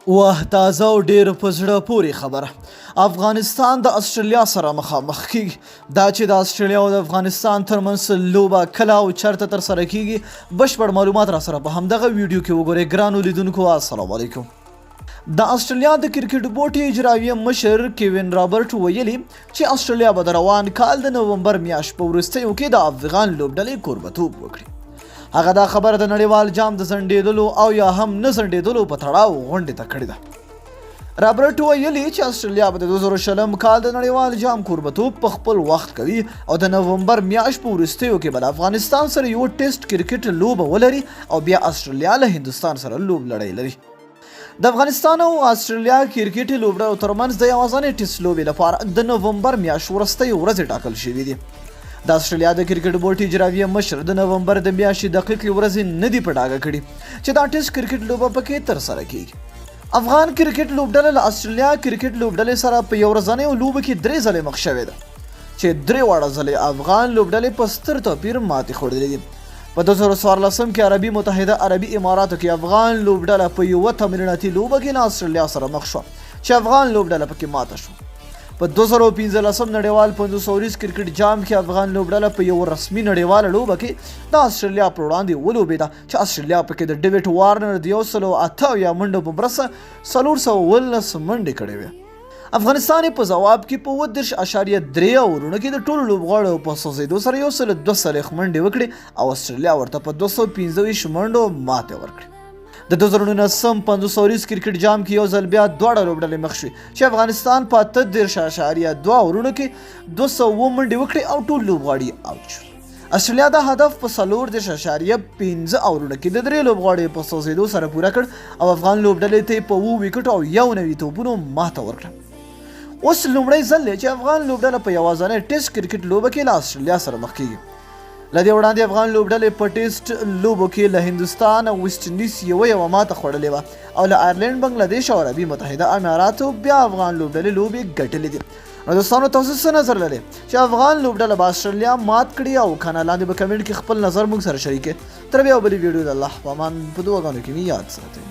واه تازه او ډیر په زړه پورې خبره. افغانستان د استرالیا سره مخامخ کیږي. دا چې د استرالیا او د افغانستان ترمنځ لوبه کله او چرته تر سره کیږي، بشپړ معلومات را سره په همدغه ویډیو کې وګورئ. ګرانو لیدونکو، السلام علیکم. د استرالیا د کرکټ بورډ اجرایي مشر کیوین رابرټ ویلي چې استرالیا به د روان کال د نومبر میاشت په وروستیو کې د افغان لوبډلې کوربتوب وکړي. هغه دا خبره د نړیوال جام د ځنډېدلو او یا هم نه ځنډېدلو په تړاو غونډې ته کړې ده. رابرټ ویلي چې استرالیا به د 2020 کال د نړیوال جام کوربتوب په خپل وخت کوي او د نومبر میاشت په وروستیو کې به له افغانستان سره یو ټیسټ کرکټ لوبه ولري او بیا استرالیا له هندوستان سره لوبلړۍ لري. د افغانستان او استرالیا کرکټ لوبډلو ترمنځ د یوازنۍ ټیسټ لوبې لپاره د نومبر میاشت وروستۍ ورځې ټاکل شوې دي. د استرالیا د کرکټ بورډ اجراویه مشر د نومبر د میاشتې دقیقې ورځې نه دي په ډاګه کړي چې دا ټیسټ کرکټ لوبه پکې ترسره کیږي. افغان کرکټ لوبډله له استرالیا کرکټ لوبډلې سره په یو ورځنیو لوبو کې درې ځلې مخ شوې ده چې درې واړه ځلې افغان لوبډلې په ستر توپیر ماتې خوړلې دي. په 2014 کې عربي متحده عربي اماراتو کې افغان لوبډله په یوه تمریناتي لوبه کې له استرالیا سره مخ شوه چې افغان لوبډله پکې ماته شوه. په 2015 نړیوال 50 اوریز کرکټ جام کې افغان لوبډله په یوه رسمي نړیواله لوبه کې د استرالیا پر وړاندې ولوبېده چې استرالیا پکې د ډیویډ وارنر د 178 منډو په مرسته 417 منډې کړې وې. افغانستان یې په ځواب کې په 37.3 اورونو کې د ټولو لوبغاړو په سوځېدو سره 142 منډې وکړې او استرالیا ورته په 225 منډو ماتې ورکړې. د 2019 50 اوریز کرکټ جام کې یو ځل بیا دواړه لوبډلې مخ شوې چې افغانستان په 38.2 اورونو کې 207 منډې وکړې او ټول لوبغاړي اوټ شول. استرالیا دا هدف په 34.5 اورونو کې د درې لوبغاړیو په سوځېدو سره پوره کړ او افغان لوبډلې ته یې په اوو ویکټو او 91 توپونو ماته ورکړه. اوس لومړی ځل دی چې افغان لوبډله په یوازنۍ ټیسټ کرکټ لوبه کې له استرالیا سره مخ کیږي. له دې وړاندې افغان لوبډلې په ټیسټ لوبو کې له هندوستان او ویسټ انډیز یوه یوه ماته خوړلې وه او له آیرلینډ، بنګلادیش او عربي متحده اماراتو بیا افغان لوبډلې لوبې ګټلې دي. نو دوستانو، تاسو څه نظر لرئ چې افغان لوبډله به استرالیا مات کړي او کنه؟ لاندې په کمنټ کې خپل نظر موږ سره شریک کړئ. تر بیا بلې ویډیو د الله په امان، په دعاګانو کې مې یاد ساتئ.